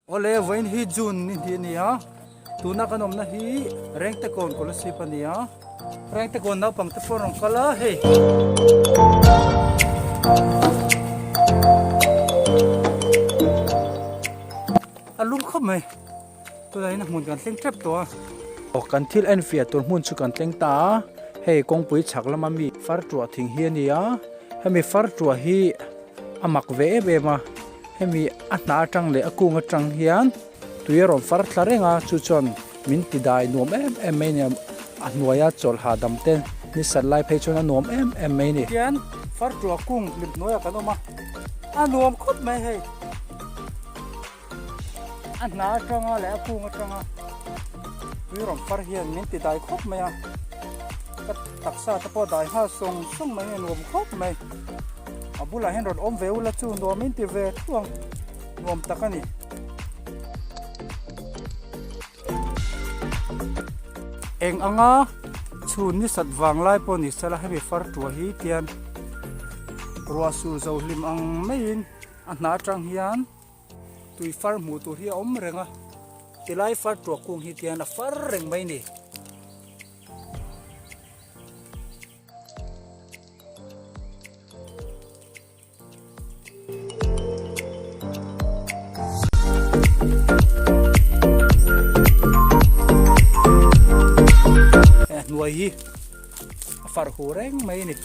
Awle, vawiin hi June ni hnih a ni a, tuna kan awmna hi Rengtekawn Kolasib a ni a, Rengtekawn naupang te pawh an rawn kal a hei. A lum khawp mai, tunah hian a hmun kan thleng tep tawh a. Aw kan thil enfiah tur hmun chu kan tleng ta a, hei kawngpui chhak lama mi far tuah thing hi a ni a, hemi far tuah hi a mak ve em em a. Hemi a hna atang leh a kung atang hian tui a rawn far thla reng a, chu chuan min ti dai nuam em em mai a ni a, a hnuaia chawlh hahdam te ni sat lai phei chuan a nuam em em mai a ni. Tihian far tua kung hlim hnuaiah kan awm a, a nuam khawp mai hei. A hna atanga leh a kung atanga tui rawn far hian min ti dai khawp mai a, ka taksa te pawh a dai nghal sawng sawng mai a nuam khawp mai. A bulah hian rawn awm ve ula chu nuam in ti ve thuang nuam tak a ni. Eng anga chhun ni sat vang lai pawh ni sela hemi far tua hi tian ruah sur zo hlim ang maiin a hna atang hian. Tui far hmuh tur hi a awm reng a, tilai far tuak kung hi tian a far reng mai ni. Hnuai hi a far hu reng mai ni.